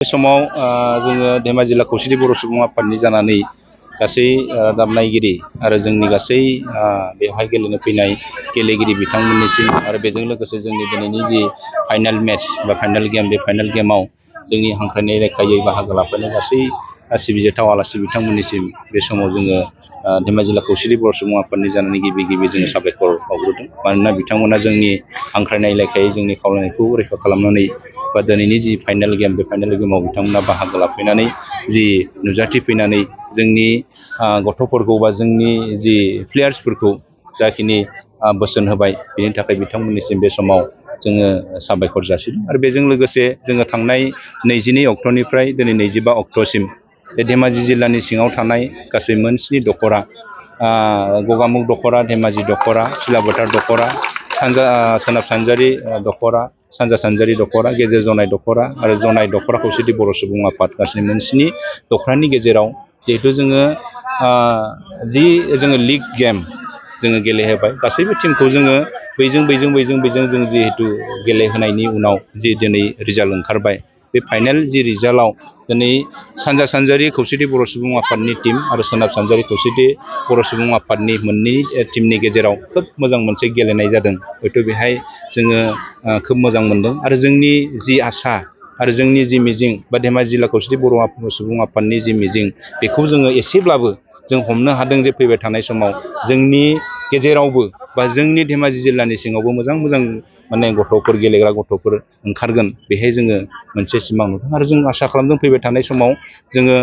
बे समाव जोङो धेमाजि जिल्ला खौसेथि बर' सुबुं आफादनि जानानै गासै दामनायगिरि आरो जोंनि गासै बेवहाय गेलेनो फैनाय गेलेगिरि बिथांमोननिसिम आरो बेजों लोगोसे जोंनि दिनैनि जि फाइनाल मेच बा फाइनाल गेम बे फाइनाल गेमाव जोंनि हांख्रायनाय लेखायै बाहागो लाफैनाय गासै सिबिजाथाव आलासि बिथांमोननिसिम बे समाव जोङो धेमाजि जिल्ला खौसेथि बर' सुबुं आफादनि जानानै गिबि जोङो साबायखर बावग्रोदों। मानोना बिथांमोना जोंनि हांख्रायनाय लेखायै जोंनि खावलायनायखौ रैखा खालामनानै बा दिनैनि जि फाइनाल गेम बे फाइनाल गेमाव बिथांमोना बाहागो लाफैनानै जि नुजाथिफैनानै जोंनि गथ'फोरखौ बा जोंनि जि प्लेयार्सफोरखौ जाखिनि बोसोन होबाय बेनि थाखाय बिथांमोननिसिम बे समाव जोङो साबायखर जासिदों। आरो बेजों लोगोसे जोङो थांनाय 22 अक्ट'निफ्राय दिनै 25 अक्ट'सिम बे धेमाजि जिल्लानि सिङाव थानाय गासै मोन 7 दख'रा गगामुग दख'रा, धेमाजि दख'रा, सिलाबोथार दख'रा, सोनाब सानजारि दख'रा, सानजा सानजारि दख'रा, गेजेर जनाय दख'रा आरो जनाय दख'रा खौसेथि बर' सुबुं आफाद गासै मोन 7 दख'रानि गेजेराव जिहेथु जोङो लिग गेम जोङो गेलेहोबाय गासैबो टिमखौ जोङो बैजों जों जिहेथु गेलेहोनायनि उनाव जि दिनै रिजाल्ट ओंखारबाय बे फाइनाल जि रिजाल्टआव दिनै सानजा सानजारि खौसेथि बर' सुबुं आफादनि टिम आरो सोनाब सानजारि खौसेथि बर' सुबुं आफादनि मोननै टिमनि गेजेराव खोब मोजां मोनसे गेलेनाय जादों। हयथ' बेहाय जोङो खोब मोजां मोनदों आरो जोंनि जि आसा आरो जोंनि जि मिजिं बा धेमाजि जिल्ला खौसेथि बर' सुबुं आफादनि जि मिजिं बेखौ जोङो एसेब्लाबो जों हमनो हादों जे फैबाय थानाय समाव जोंनि गेजेरावबो बा जोंनि धेमाजि जिल्लानि सिङावबो मोजां माने गेलेग्रा गथ'फोर ओंखारगोन बेहाय जोङो मोनसे सिमां नुदों आरो जों आसा खालामदों फैबाय थानाय समाव जोङो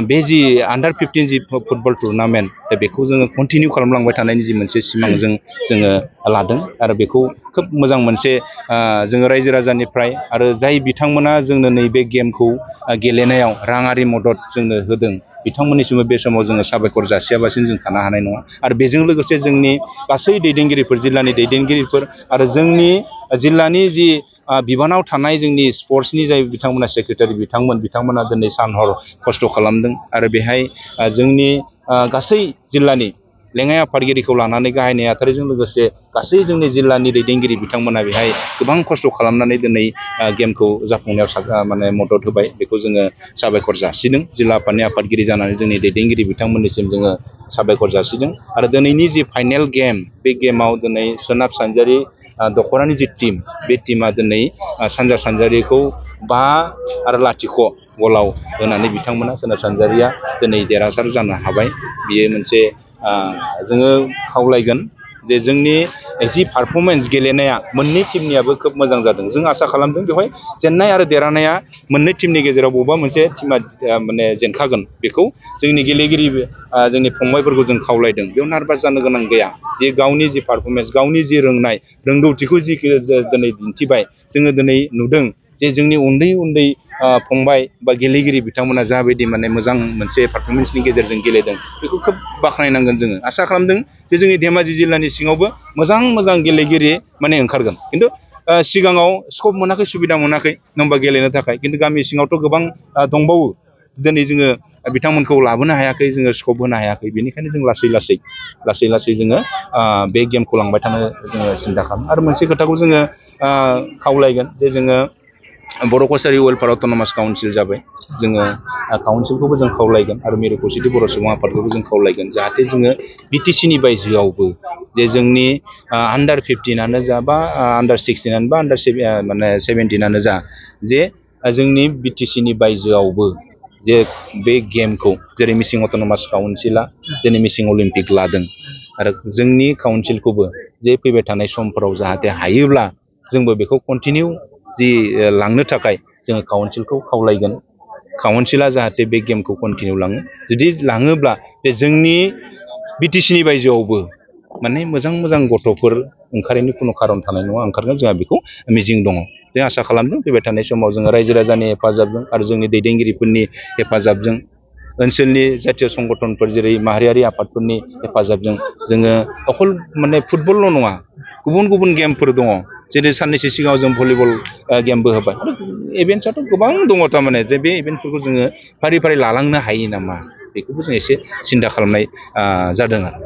बे जि आन्डार 15 जि फुटबल टुर्नामेन्ट दा बेखौ जोङो कन्टिनिउ खालामलांबाय थानायनि जि मोनसे सिमांजों जोङो लादों आरो बेखौ खोब मोजां मोनसे जोङो रायजो राजानिफ्राय आरो जाय बिथांमोना जोंनो नैबे गेमखौ गेलेनायाव राङारि मदद जोंनो होदों बिथांमोननिसिमबो बे समाव जोङो साबायखर जासियाबासिनो जों थानो हानाय नङा। आरो बेजों लोगोसे जोंनि गासै दैदेनगिरिफोर जिल्लानि दैदेनगिरिफोर आरो जोंनि जिल्लानि जि बिबानाव थानाय जोंनि स्पर्ट्सनि जाय बिथांमोना सेक्रेटारि बिथांमोना दिनै सान हर खस्थ' खालामदों आरो बेहाय जोंनि गासै जिल्लानि लेङाइ आफादगिरिखौ लानानै गाहाय नेहाथारिजों लोगोसे गासै जोंनि जिल्लानि दैदेनगिरि बिथांमोना बेहाय गोबां खस्थ' खालामनानै दिनै गेमखौ जाफुंनायाव माने मदद होबाय बेखौ जोङो साबायखर जासिदों। जिल्ला आफादनि आफादगिरि जानानै जोंनि दैदेनगिरि बिथांमोननिसिम जोङो साबायखर जासिदों आरो दिनैनि जि फाइनाल गेम बे गेमाव दिनै सोनाब सानजारि दख'रानि जि टिम बे टिमा दिनै सानजा सानजारिखौ 5-0 गलाव होनानै बिथांमोना सोनाब सानजारिया दिनै देरहासार जानो हाबाय। बियो मोनसे जोङो खावलायगोन जे जोंनि जि पारफरमेन्स गेलेनाया मोननै टिमनियाबो खोब मोजां जादों। जों आसा खालामदों बेवहाय जेननाय आरो देरहानाया मोननै टिमनि गेजेराव बबेबा मोनसे टिमा माने जेनखागोन बेखौ जोंनि गेलेगिरि जोंनि फंबायफोरखौ जों खावलायदों। बेयाव नार्भास जानो गोनां गैया जे गावनि जि पारफरमेन्स गावनि जि रोंनाय रोंगौथिखौ जि दिनै दिन्थिबाय जोङो दिनै नुदों जे जोंनि उन्दै फंबाय बा गेलेगिरि बिथांमोना जाबायदि माने मोजां मोनसे पारफरमेन्सनि गेजेरजों गेलेदों बेखौ खोब बाख्नायनांगोन। जोङो आसा खालामदों जे जोंनि धेमाजि जिल्लानि सिङावबो मोजां गेलेगिरि माने ओंखारगोन। खिन्थु सिगाङाव स्कप मोनाखै सुबिदा मोनाखै नङाबा गेलेनो थाखाय खिन्थु गामि सिङावथ' गोबां दंबावो दिनै जोङो बिथांमोनखौ लाबोनो हायाखै जोङो स्कप होनो हायाखै बेनिखायनो जों लासै जोङो बे गेमखौ लांबाय थानो जोङो सिन्था खालामो। आरो मोनसे खोथाखौ जोङो खावलायगोन जे जोङो बर' कसारि वेलफेयार अट'नमास काउन्सिल जाबाय जोङो काउन्सिलखौबो जों खावलायगोन आरो मिरु खौसेथि बर' सुबुं आफादखौबो जों खावलायगोन जाहाथे जोङो बिटिसिनि बायजोआवबो जे जोंनि आन्डार 15 जा बा आन्डार 16 बा आन्डार 17 जा जे जोंनि बिटिसिनि बायजोआवबो जे बे गेमखौ जेरै मिसिं अट'नमास काउन्सिला दिनै मिसिं अलिम्पिक लादों आरो जोंनि काउन्सिलखौबो जे फैबाय थानाय समफोराव जाहाथे हायोब्ला जोंबो बेखौ कन्टिनिउ जि लांनो थाखाय जोङो काउन्सिलखौ खावलायगोन। काउन्सिला जाहाथे बे गेमखौ कन्टिनिउ लाङो जुदि लाङोब्ला बे जोंनि बिटिसिनि बायजोआवबो माने मोजां गथ'फोर ओंखारैनि खुनु खारन थानाय नङा ओंखारगोन जोंहा बेखौ मिजिं दङ। जों आसा खालामदों फैबाय थानाय समाव जोङो रायजो राजानि हेफाजाबजों आरो जोंनि दैदेनगिरिफोरनि हेफाजाबजों ओनसोलनि जातीय संगठनफोर जेरै माहारियारि आफादफोरनि हेफाजाबजों जोङो अखल माने फुटबलल' नङा गुबुन गेमफोर दङ जेरै साननैसो सिगाङाव जों भलिबल गेमबो होबाय। इभेन्टसाथ' गोबां दङ थारमाने जे बे इभेन्टफोरखौ जोङो फारि लालांनो हायो नामा बेखौबो जों एसे सिन्था खालामनाय जादों आरो